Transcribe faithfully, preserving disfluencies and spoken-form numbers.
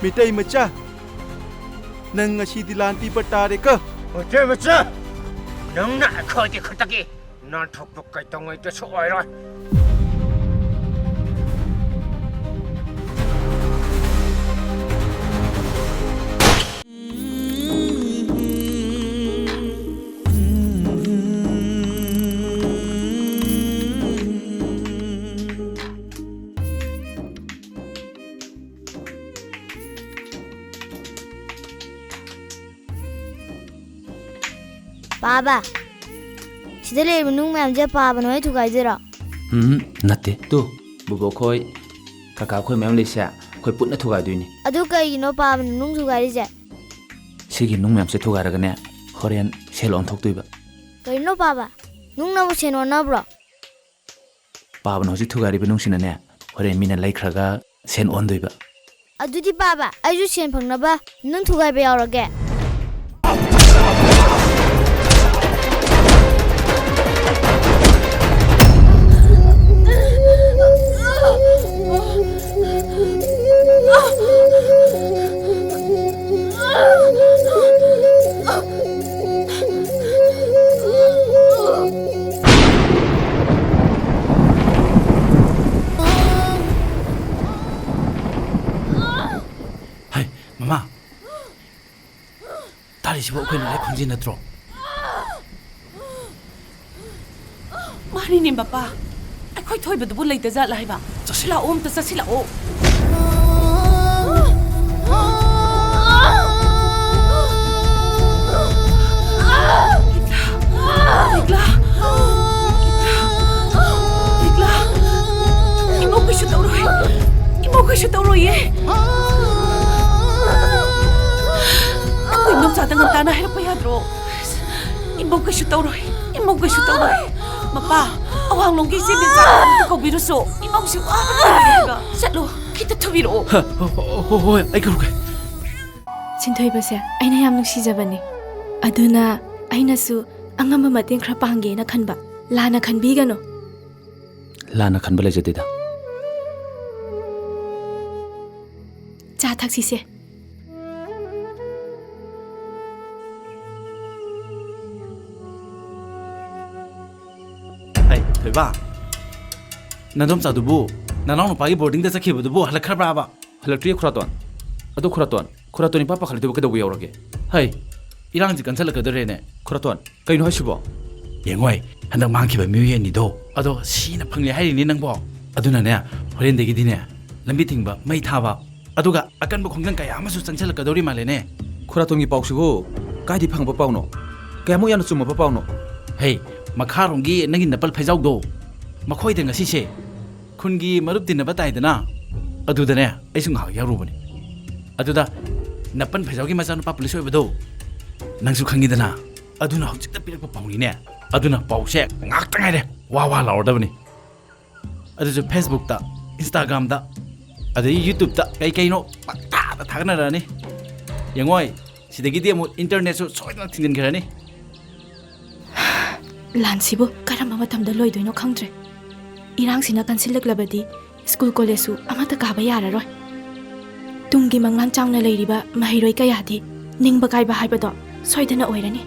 ꯃꯤꯇꯩ ꯃꯆꯥ, ꯅꯪ ꯉꯁꯤꯗꯤ ꯂꯥꯟ ꯄꯤꯕ ꯇꯥꯔꯦꯀꯣ꯫ ꯃꯩꯇꯩ ꯃꯆꯥ, ꯅꯪꯅ ꯑꯩꯈꯣꯏꯒꯤ ꯈꯨꯠꯇꯒꯤ ꯅꯥꯟꯊꯣꯛꯄ ꯀꯩꯗꯧꯉꯩꯗꯁꯨ ꯑꯣꯏꯔꯣꯏ꯫ ꯄꯥꯕ, ꯁꯤꯗ ꯂꯩꯔꯤꯕ ꯅꯨꯡ ꯃꯌꯥꯝꯁꯦ ꯄꯥꯕꯅ ꯍꯣꯏ ꯊꯨꯒꯥꯏꯗꯣꯏꯔꯣ? ꯎꯝ, ꯅꯠꯇꯦ꯫ ꯇꯨ, ꯕꯨꯕꯣꯛ ꯈꯣꯏ, ꯀꯀꯥ ꯈꯣꯏ ꯃꯌꯥꯝ ꯂꯩꯁꯦ, ꯑꯩꯈꯣꯏ ꯄꯨꯟꯅ ꯊꯨꯒꯥꯏꯗꯣꯏꯅꯤ꯫ ꯑꯗꯨ ꯀꯩꯒꯤꯅꯣ ꯄꯥꯕꯅ ꯅꯨꯡ ꯊꯨꯒꯥꯏꯔꯤꯁꯦ? ꯁꯤꯒꯤ ꯅꯨꯡ ꯃꯌꯥꯝꯁꯦ ꯊꯨꯒꯥꯏꯔꯒꯅꯦ, ꯍꯣꯔꯦꯟ ꯁꯦꯜ ꯑꯣꯟꯊꯣꯛꯇꯣꯏꯕ꯫ ꯀꯩꯅꯣ ꯄꯥꯕ? ꯅꯨꯡꯅꯕꯨ ꯁꯦꯜ ꯑꯣꯟꯅꯕ꯭ꯔꯣ? ꯄꯥꯕꯅ ꯍꯧꯖꯤꯛ ꯊꯨꯒꯥꯏꯔꯤꯕ ꯅꯨꯡꯁꯤꯅꯅꯦ, ꯍꯣꯔꯦꯟ ꯃꯤꯅ ꯂꯩꯈ꯭ꯔꯒ ꯁꯦꯟ ꯑꯣꯟꯗꯣꯏꯕ꯫ ꯑꯗꯨꯗꯤ ꯄꯥꯕ, ꯑꯩꯁꯨ ꯁꯦꯟ ꯐꯪꯅꯕ ꯅꯨꯡ ꯊꯨꯒꯥꯏꯕ ꯌꯥꯎꯔꯒꯦ꯫ ꯍꯩ, ꯃꯃꯥ! ꯇꯥꯔꯤꯁꯤꯕꯨ ꯑꯩꯈꯣꯏ ꯅꯣꯂꯥꯏ ꯈꯣꯟꯖꯦꯜ ꯅꯠꯇ꯭ꯔꯣ? ꯃꯥꯅꯤꯅꯦ, ꯃꯄꯥ꯫ ꯑꯩꯈꯣꯏ ꯊꯣꯏꯕꯗꯨꯕꯨ ꯂꯩꯇꯖꯥꯠꯂ ꯍꯥꯏꯕ? ꯆꯠꯁꯤ꯫ ꯂꯥꯛꯑꯣ, ꯑꯝꯇ ꯆꯠꯁꯤ ꯂꯥꯛꯑꯣ꯫ ꯂꯤꯛꯂꯥ! ꯂꯤꯛꯂꯥ! ꯂꯤꯛꯂꯥ! ꯏꯃꯧ ꯀꯩꯁꯨ ꯇꯧꯔꯣꯏ꯫ ꯏꯃꯧ ꯀꯩꯁꯨ ꯇꯧꯔꯣꯏꯌꯦ꯫ ꯅꯪ ꯏꯃꯧꯆꯥꯗ ꯉꯟꯇꯥꯅ ꯍꯥꯏꯔꯛꯄ ꯌꯥꯗ꯭ꯔꯣ? ꯏꯃꯧ ꯀꯩꯁꯨ ꯇꯧꯔꯣꯏ꯫ ꯏꯃꯧ ꯀꯩꯁꯨ ꯇꯧꯔꯣꯏ꯫ ꯃꯄꯥ, ꯑꯋꯥꯡꯂꯣꯝꯒꯤ ꯏꯆꯦ ꯃꯦꯝꯆꯥꯗ ꯑꯝꯇ ꯀꯧꯕꯤꯔꯨꯆꯣ꯫ ꯏꯃꯧꯁꯤ ꯋꯥꯕꯅ ꯂꯣꯏꯔꯦ ꯍꯥꯏꯕ꯫ ꯆꯠꯂꯣ, ꯈꯤꯇ ꯊꯨꯕꯤꯔꯛꯑꯣ꯫ ꯍ, ꯍꯣ, ꯍꯣ, ꯍꯣꯏ, ꯑꯩ ꯀꯧꯔꯛꯀꯦ꯫ ꯁꯤꯟꯊꯣꯏꯕꯁꯦ ꯑꯩꯅ ꯌꯥꯝ ꯅꯨꯡꯁꯤꯖꯕꯅꯦ꯫ ꯑꯗꯨꯅ ꯑꯩꯅꯁꯨ ꯑꯉꯝꯕ ꯃꯇꯦꯡ ꯈꯔ ꯄꯥꯡꯒꯦꯅ ꯈꯟꯕ꯫ ꯂꯥꯟꯅ ꯈꯟꯕꯤꯒꯅꯨ꯫ ꯂꯥꯟꯅ ꯈꯟꯕ ꯂꯩꯖꯗꯦꯗ꯫ ꯆꯥ ꯊꯛꯁꯤꯁꯦ꯫ ꯍꯩ, ꯊꯣꯏꯕ, ꯅꯗꯣꯝꯆꯥꯗꯨꯕꯨ, ꯅꯅꯥꯎ ꯅꯨꯄꯥꯒꯤ ꯕꯣꯔꯗꯤꯡꯗ ꯆꯠꯈꯤꯕꯗꯨꯕꯨ ꯍꯜꯂꯛꯈ꯭ꯔꯕ꯭ꯔꯥꯕ? ꯍꯜꯂꯛꯇ꯭ꯔꯤꯌꯦ, ꯈꯨꯔꯥꯇꯣꯟ꯫ ꯑꯗꯣ ꯈꯨꯔꯥꯇꯣꯟ, ꯈꯨꯔꯥꯇꯣꯟ ꯏꯄꯥ ꯄꯥꯈꯠꯂꯤꯗꯨꯕꯨ ꯀꯩꯗꯧꯕ ꯌꯥꯎꯔꯒꯦ? ꯍꯩ, ꯏꯔꯥꯡꯁꯤ ꯀꯟꯁꯤꯜꯂꯛꯀꯗꯧꯔꯦꯅꯦ꯫ ꯈꯨꯔꯥꯇꯣꯟ, ꯀꯩꯅꯣ ꯍꯥꯏꯁꯤꯕꯣ? ꯌꯦꯡꯉꯣꯏ, ꯍꯟꯗꯛ ꯃꯥꯡꯈꯤꯕ ꯃꯤꯑꯣꯏ ꯑꯅꯤꯗꯣ, ꯑꯗꯣ ꯁꯤꯅ ꯐꯪꯂꯦ ꯍꯥꯏꯔꯤꯅꯦ ꯅꯪꯕꯣ꯫ ꯑꯗꯨꯅꯅꯦ, ꯍꯣꯔꯦꯟꯗꯒꯤꯗꯤꯅꯦ, ꯂꯝꯕꯤ ꯊꯤꯡꯕ, ꯃꯩ ꯊꯥꯕ, ꯑꯗꯨꯒ ꯑꯀꯟꯕ ꯈꯣꯡꯖꯪ ꯀꯌꯥ ꯑꯃꯁꯨ ꯆꯪꯁꯤꯜꯂꯛꯀꯗꯧꯔꯤ ꯃꯥꯜꯂꯦꯅꯦ꯫ ꯈꯨꯔꯥꯇꯣꯟꯒꯤ ꯄꯥꯎꯁꯤꯕꯨ ꯀꯥꯏꯗꯩ ꯐꯪꯕ ꯄꯥꯎꯅꯣ? ꯀꯌꯥꯃꯨꯛ ꯌꯥꯝꯅ ꯆꯨꯝꯃꯕ ꯄꯥꯎꯅꯣ? ꯍꯩ, ꯃꯈꯥꯔꯣꯝꯒꯤ ꯅꯪꯒꯤ ꯅꯄꯜ ꯐꯩꯖꯥꯎꯗꯣ, ꯃꯈꯣꯏꯗ ꯉꯁꯤꯁꯦ ꯈꯨꯟꯒꯤ ꯃꯔꯨꯞ ꯇꯤꯟꯅꯕ ꯇꯥꯏꯗꯅ, ꯑꯗꯨꯗꯅꯦ ꯑꯩꯁꯨ ꯉꯥꯏꯍꯥꯛ ꯌꯥꯎꯔꯨꯕꯅꯤ꯫ ꯑꯗꯨꯗ ꯅꯄꯜ ꯐꯩꯖꯥꯎꯒꯤ ꯃꯆꯥꯅꯨꯄꯥ ꯄꯨꯂꯤꯁ ꯑꯣꯏꯕꯗꯣ ꯅꯪꯁꯨ ꯈꯪꯉꯤꯗꯅ, ꯑꯗꯨꯅ ꯍꯧꯖꯤꯛꯇ ꯄꯤꯔꯛꯄ ꯄꯥꯎꯅꯤꯅꯦ꯫ ꯑꯗꯨꯅ ꯄꯥꯎꯁꯦ ꯉꯥꯛꯇ ꯉꯥꯏꯔꯦ, ꯋꯥ ꯋꯥ ꯂꯥꯎꯔꯗꯕꯅꯤ꯫ ꯑꯗꯨꯁꯨ Facebook-ꯇ, Instagram-ꯗ, ꯑꯗꯒꯤ YouTube-ꯇ ꯀꯩ ꯀꯩꯅꯣ ꯄꯪꯊꯥꯗ ꯊꯥꯒꯠꯅꯔꯛꯑꯅꯤ꯫ ꯌꯦꯡꯉꯣꯏ, ꯁꯤꯗꯒꯤꯗꯤ ꯑꯃꯨꯛ internet-ꯁꯨ ꯁꯣꯏꯗꯅ ꯊꯤꯡꯖꯤꯟꯈ꯭ꯔꯅꯤ꯫ ꯂꯥꯟꯁꯤꯕꯨ ꯀꯔꯝꯕ ꯃꯇꯝꯗ ꯂꯣꯏꯗꯣꯏꯅꯣ ꯈꯪꯗ꯭ꯔꯦ꯫ ꯏꯔꯥꯡꯁꯤꯅ ꯀꯟꯁꯤꯜꯂꯛꯂꯕꯗꯤ ꯁ꯭ꯀꯨꯜ ꯀꯣꯂꯦꯖꯁꯨ ꯑꯃꯠꯇ ꯀꯥꯕ ꯌꯥꯔꯔꯣꯏ꯫ ꯇꯨꯡꯒꯤ ꯃꯪꯂꯥꯟ ꯆꯥꯎꯅ ꯂꯩꯔꯤꯕ ꯃꯍꯩꯔꯣꯏ ꯀꯌꯥꯗꯤ ꯅꯤꯡꯕ ꯀꯥꯏꯕ ꯍꯥꯏꯕꯗꯣ ꯁꯣꯏꯗꯅ ꯑꯣꯏꯔꯅꯤ꯫